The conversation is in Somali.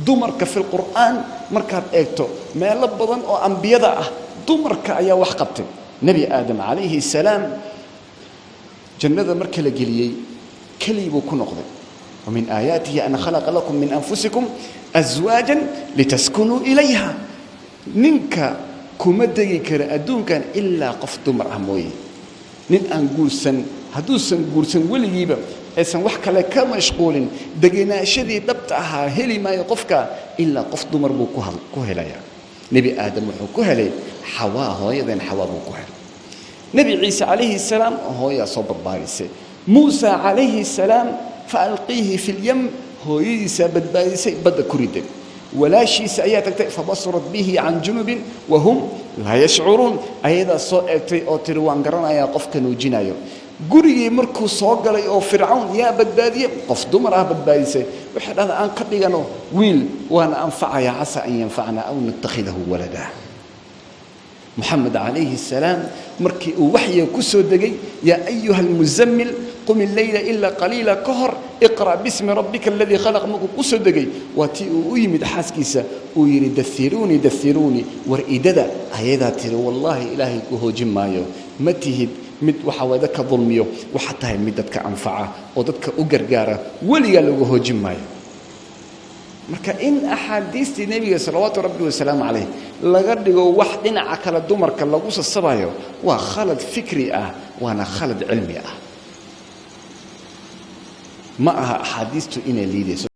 Dumarka fi lqur'aan markaad eegto, meelo badan oo ambiyada ah dumarka ayaa wax qabtay. Nebi Aadam calayhi salaam jannada marka la geliyey, keligii buu ku noqday. ومن آياته أن خلق لكم من أنفسكم أزواجا لتسكنوا إليها. Ninka kuma degi kara adduunkan ilaa qof dumar ah mooye. Nin aan guursan, hadduusan guursan weligiiba, aysan wax kale ka mashquulin, degenaashadii dhabta ahaa heli maayo qofka, ilaa qof dumar buu ku helayaa. Nebi Aadam wuxuu ku helay Xawaa, hooyadeen Xawaa buu ku helay. Nebi Ciise calayhi salaam hooyaa soo barbaarisay. Muusa calayhi salaam, فألقيه في اليم, hooyadiisaa badbaadisay, badda ku riday. Walaashiisa ayaa tagtay, فبصرت به عن جنب وهم لا يشعرون. Ayadaa soo eegtay oo tiri, "Waan garanayaa qofka nuujinayo." Gurigii markuu soo galay oo Fircawn, yaa badbaadiye? Qof dumar ah badbaadisay. Waxay dhahdaa, "Aan ka dhigano wiil, waana anfacaya, عسى أن ينفعنا أو نتخذه ولدا." Moxamed calayhi salaam markii uu waxyiga ku soo degay, يا أيها المزمل قم الليل إلا قليلا ka hor, اقرأ باسم ربك الذي خلق markuu ku soo degay, waa tii uu u yimid xaaskiisa, uu yidhi, "دثروني دثروني," war idada. Ayadaa tiri, "Wallaahi Ilaahay ku hoojin maayo, ma tihid mid waxa way dadka dulmiyo, waxaad tahay mid dadka anfaca oo dadka u gargaara, weligaa lagu hoojin maayo." Marka in axaadiistii nebiga salawaatu rabbi wasalaamu calayh laga dhigo wax dhinaca kale dumarka lagu sasabayo waa khalad fikri ah, waana khalad cilmi ah. Ma aha axaadiistu inay liidayso.